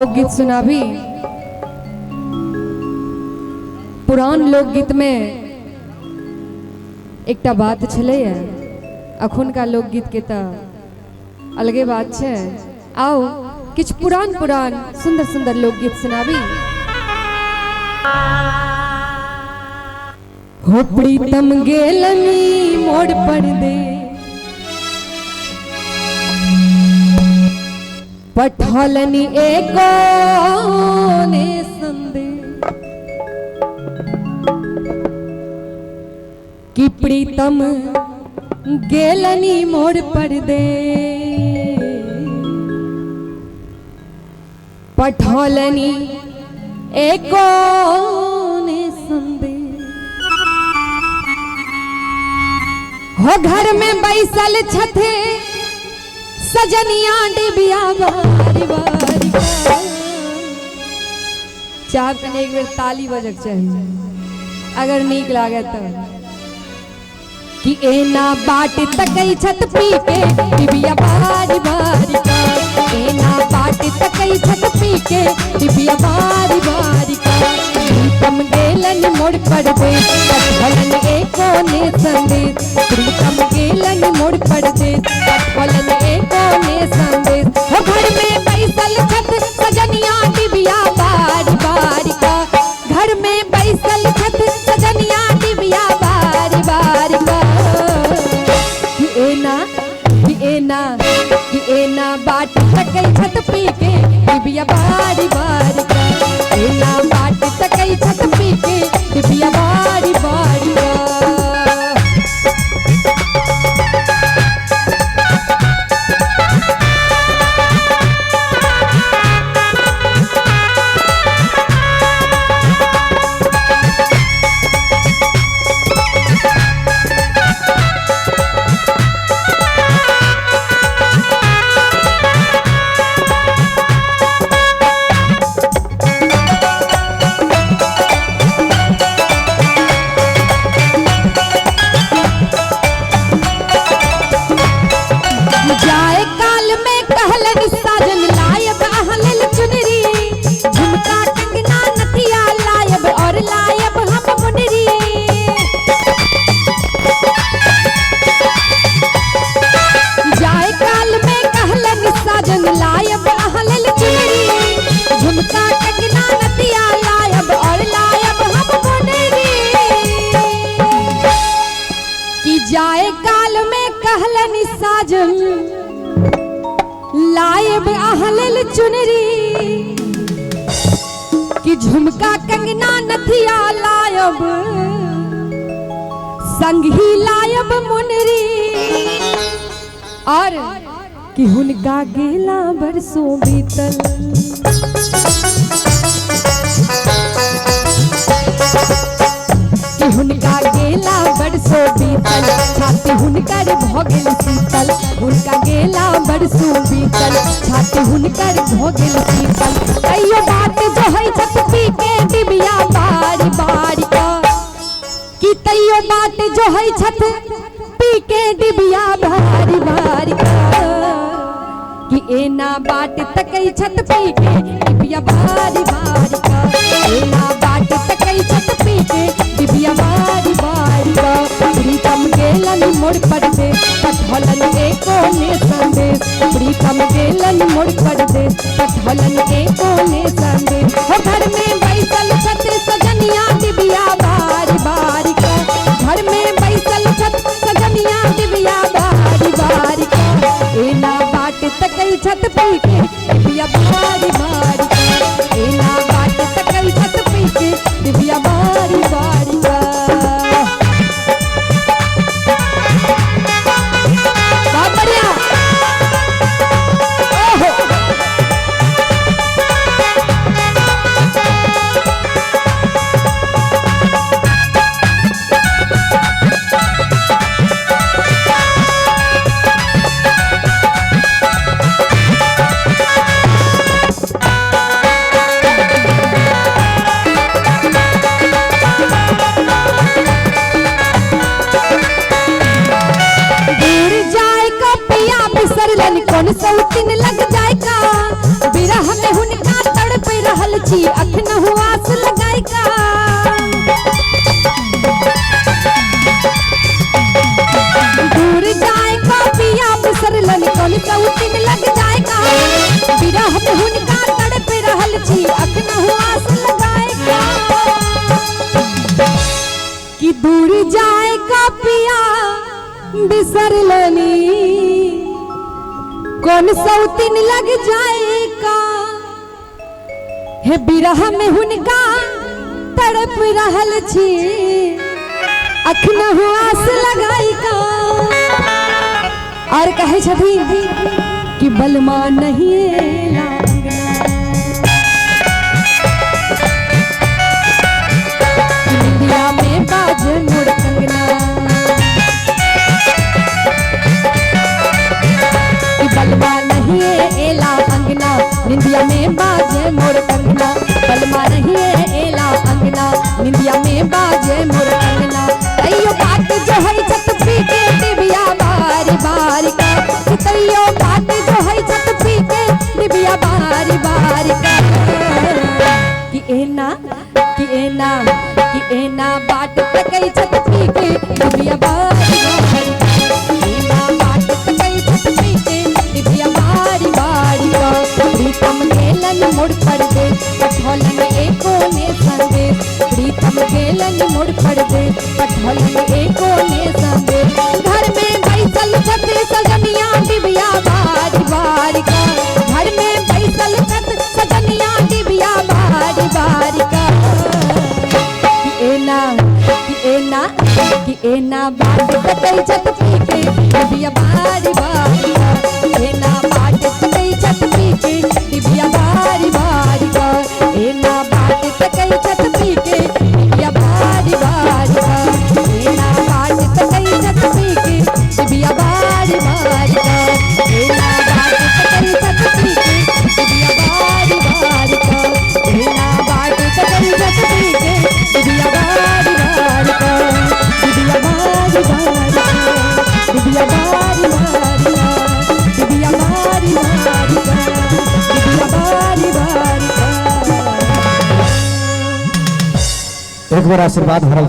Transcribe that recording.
लोकगीत सुनाबी। पुरान लोकगीत में एकटा बात छलैए, अखुनका लोकगीत के तऽ अलगे बात छै। आउ किछु पुरान पुरान सुंदर सुंदर लोकगीत सुनाबी। हो प्रीतम गेलनी मोड़ पर दे, पठौलनी एको ने संदेश कि प्रीतम गेलनी मोड़ पर दे, पठौलनी एको ने संदेश। हो घर में बैसल छथे सजनिया डिबिया बारी बारी। चाहब कने एक बेर ताली बजक चाही अगर नीक लागे तो। कि एना बाट तकै छत पी के डिबिया बारी बारी का, एना बाट तकै छत पी के डिबिया बारी बारी का। प्रीतम गेलन मोड़ पर दे, पठौलन एको ने संदेश। प्रीतम गेलन मोड़ पर दे, पठौलन एको ने संदेश। हो घर में बैसल छत सजनिया डिबिया बारी बारी का, घर में बैसल छत सजनिया डिबिया बारी बारी का। कि एना कि एना कि एना बाट तकै छत पी के डिबिया बारी बारी का, एना बाट तकै छत पी के डिबिया बारी बारी का। जाए काल में कहलन साजन लायब अहलल चुनरी, झुमका कंगना नथिया लायब और लायब हम मुनरी। जाए काल में कहलन साजन लायब अहलल चुनरी, झुमका कंगना नथिया लायब और लायब हम मुनरी। कि जाए काल में कहलन साजन लायब अहलल चुनरी, कि झुमका कंगना नथिया लायब संग ही लायब मुनरी। और कि हुनका गेला बरसों बीतल, कि हुनका गेला बरसों बीतल, छाती हुनकर भ गेल शीतल। हुनका गेला बरसों बीतल, छाती हुनकर भ गेल शीतल। तैयो बात जो है छत पी के डिबिया बारी बारी का, कि तैयो बात जो है छत पी के डिबिया बारी बारी का। कि एना बाट तकै छत पी के डिबिया बारी बारी का, एना बाट तकै छत पी के डिबिया बारी बारी का। प्रीतम गेलन मोड़ पर दे, पठौलन एको ने संदेश। प्रीतम गेलन मोड़ पर दे, पठौलन एको ने संदेश। हो घर में बैसल छत सजनिया डिबिया बारी बारी का, घर में बैसल छत सजनिया डिबिया बारी बारी का। एना बाट तकै छत पी के डिबिया बारी बारी का, एना बाट तकै छत पी के डिबिया बारी बारी का। बहुत बढ़िया। ओहो रहल छी अखनहु आस लगाई का। दूर जाए का पिया बिसरलन कौन सौतिन लग जाए का, बिरह में हुनका तड़प रहल छी अखनहु आस लगाए का। कि दूर जाए का पिया बिसरलनी कौन सौतिन लग जाए का, हे बिरह में हुनका तड़प रहल छी अखनहु आस लगाई का। और कहे छथिन कि बलमा नहीं एला अंगना, निंदिया में बाजे मोर कंगना, कि बलमा नहीं एला अंगना, निंदिया में बाजे मोर कंगना, बलमा नहीं एला अंगना, निंदिया में बाजे मोर कंगना। तैयो बात जो है छत पी के डिबिया बारी बारी का, तैयो बात जो है छत पी के डिबिया बारी बारी का। कि एना कि एना कि एना बाट तकै छत पी के डिबिया बारी बारी का, एना बाट तकै छत पी के डिबिया बारी बारी का। प्रीतम गेलन मोड़ पर दे पठौलन एको ने संदेश, प्रीतम गेलन मोड़ पर दे पठौलन एको ने संदेश। घर में बैसल छत सजनिया डिबिया बारी बारी का, घर में बैसल छत सजनिया डिबिया बारी बारी का। कि एना कि एना कि एना बाट तकै छत पी के डिबिया बारी बारी का, एना बाट तकै छत पी के डिबिया बारी बारी का, एना बाट तकै छत पी के डिबिया बारी बारी का, एना बाट तकै छत पी के डिबिया बारी बारी का, एना बाट तकै छत पी के डिबिया बारी बारी का, एना बाट तकै छत पी के डिबिया बारी बारी का, डिबिया बारी बारी का, डिबिया बारी बारी का, डिबिया बारी बारी का, डिबिया बारी बारी का। एक बार आशीर्वाद भरल।